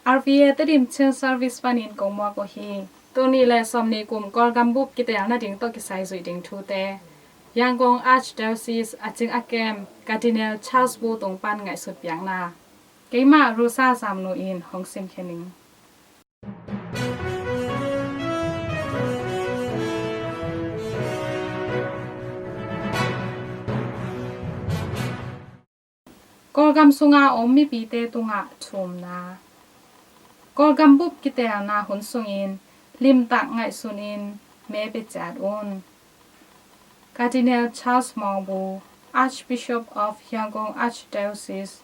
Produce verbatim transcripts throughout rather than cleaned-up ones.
R V A Tedim Chin Service panin kong muak uh hi. Tul nih le sawmnih kum Kawlgam bup kiteelna ding tawh kisai zuih ding thute Yangon Archdiocese a cing a kem Cardinal Charles Bo tung pan ngaihsut piakna keimah Rusa Zamnu in hong simkhia ning. Kawlgam sunga om mipite tungah thumna. Kawlgam bup kiteelna hun sungin limtak ngaihsunin me pia ciat un. Cardinal Charles Maung Bo, Archbishop of Yangon Archdiocese.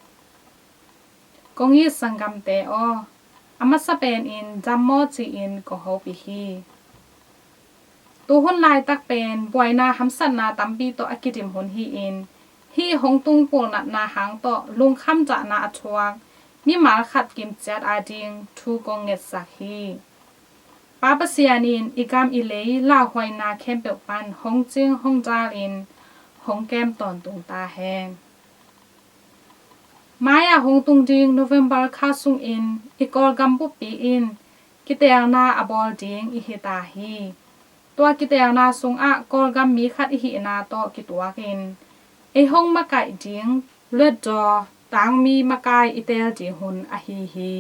Kong it sanggamte aw, a masa penin dam maw ci-in kong hopih hi. Tuhun laitak pen buaina hamsatna tampi tawh a kidim hun hi-in, hih hong tung pulnatna hang tawh lungkham dahna a thuak mimal khat kimciat ading thu kong ngetsak hi. Pa Pasian in i gam i lei lauhuaina khempeuh pan hong cing hong dalin hong kem tawntung ta hen. Mai-ah hong tung ding November kha sungin i Kawlgam buppi in kiteelna a bawl ding i hi ta hi. Tua kiteelna sungah Kawlgam mi khat i hihna tawh kituakin ei hong makaih ding Hluttaw tangmi makai i teel ding hun ahi hi.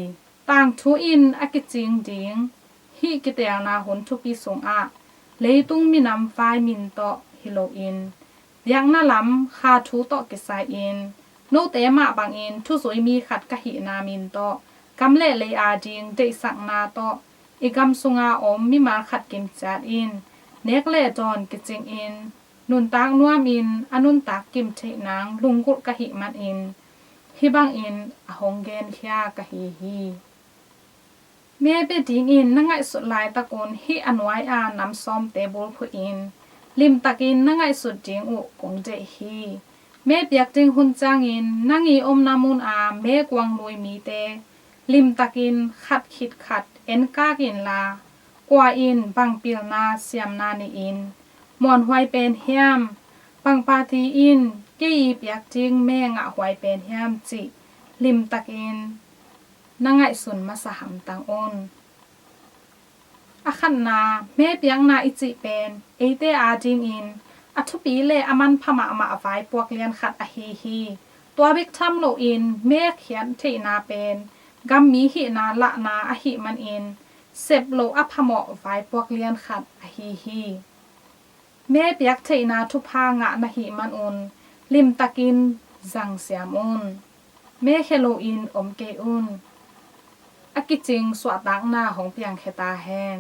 Tangthu in a kicing ding hih kiteelna hun thupi sungah leitung minam vai min tawh hi loin biakna lam kha thu tawh kisai-in note mah bangin thuzui mi khat ka hihna min tawh gam le lei ading deihsakna tawh i gam sunga om mimal khat kimciat in nek le dawn kicingin nuntak nuamin a nuntak kim theih nang lunggulh ka hih manin hih bangin a hong genkhia ka hi hi. Me pia dingin na ngaihsut laitakun hih a nuai-a nam sawmte bulphuhin limtakin na ngaihsut ding uh kong deih hi. Me piak ding hun ciangin nang i omna muna me kuang lui mite limtakin khat khit khat enkak inla kua in bang pilna siamna nei-in muanhuai pen hiam, bang party in kei i piak ding me ngahhuai pen hiam cih limtakin na ngaihsun masa hamtang un. A khatna, me piakna i cih pen eite adingin a thupi le a manpha mahmah vaipuak lian khat ahi hi. Tua bek tham loin me khiat theihna pen gammi hihna lahna ahih manin sep loh a phamawh vaipuak lian khat ahi hi. Me piak theihna thupha ngah na hih manun limtakin zangsiam un. Me khia loin om kei un. A kicing suahtakna hong piangkhia ta hen.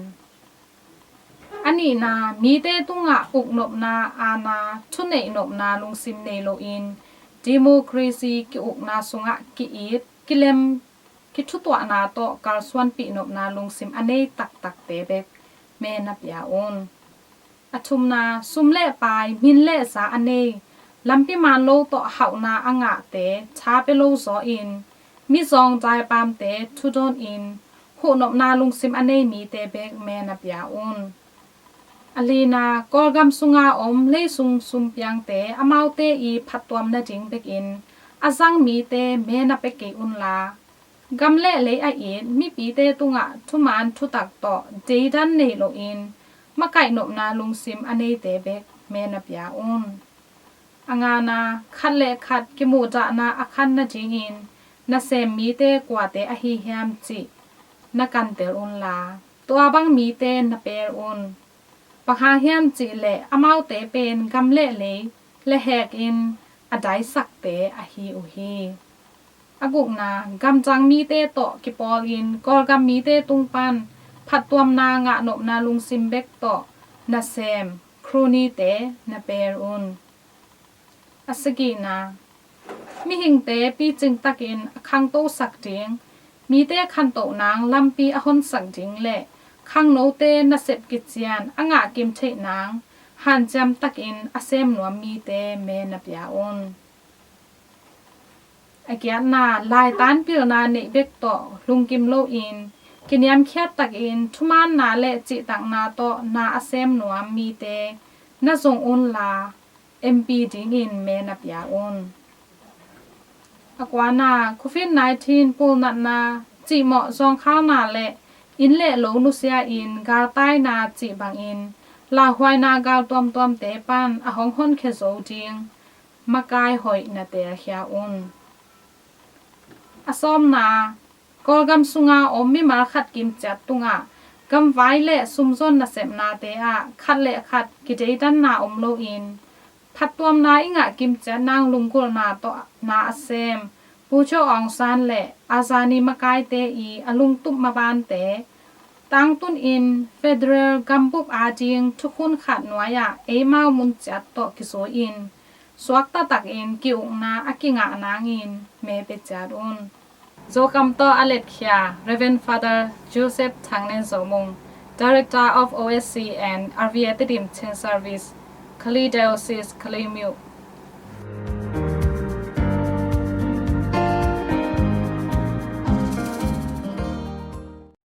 A nihna, mite tungah uknopna, aana, thuneih nopna lungsim nei loin democracy ki-ukna sungah ki-it, kilem, kithutuahna tawh kalsuanpih nopna lungsim a nei taktakte bek me na pia un. A thumna, sum le pai, min le za a nei, lampi maan lo tawh hauhna a ngahte tha pia lo zawin mizawng daipamte thudawnin huhnopna lungsim a nei mite bek me na pia un. A lina, Kawlgam sunga om leisung sumpiangte amaute i phattuam nading bekin a zang mite me na pia kei unla, gam le lei a it mipite tungah thuman thutak tawh deidan nei loin makaih nopna lungsim a neite bek me na pia un. A ngana, khat le khat kimuhdahna a khan nadingin nasem mite kuate ahi hiam cih na kantel unla, tua bang mite na pel un. Bang hang hiam cih leh amaute pen gam le lei lehekin a daisakte ahi uh hi. A gukna, gamtang mite tawh kipawlin Kawlgam mite tung pan phattuamna ngahnopna lungsim bek tawh nasem cronyte na pel un. A sagihna, mihingte picing takin a khangtosak ding, mite khantoh nang lampi a honsak ding le khangnote nasep kician a ngah kim theih nang hanciam takin a sem nuam mite me na pia un. A giatna, laitan pilna neih bek tawh lungkim loin kiniamkhiat takin thumaanna le cihtakna tawh na a sem nuam mite na zong unla, M P dingin me na pia un. A kuana, Covid nineteen pulnatna cihmawh zawngkhalna le inn le lo nusia in galtaina cih bangin lauhuaina gal tuamtuamte pan a hong honkhia zo ding makai hoih na teelkhia un. A sawmna, Kawlgam sunga om mimal khat kimciat tungah gamvai le sumzon nasepnate ah khat le khat kideidanna om loin phattuamna i ngah kimciat nang lunggulhna tawh na a sem Pu Cho Aung San le a zani makaite i a lungtup mabante tangtun in federal gambup ading thukhun khat nuai-ah eimau munciat tawh kizui-in suakta takin ki-ukna a kingah nangin me pia ciat un. Zokam tawh a letkhia Reverend Father Joseph Thang Nen Zo Mung, Director of O S C and R V A Tedim Chin Service, Kalay Diocese, Kalay Myo,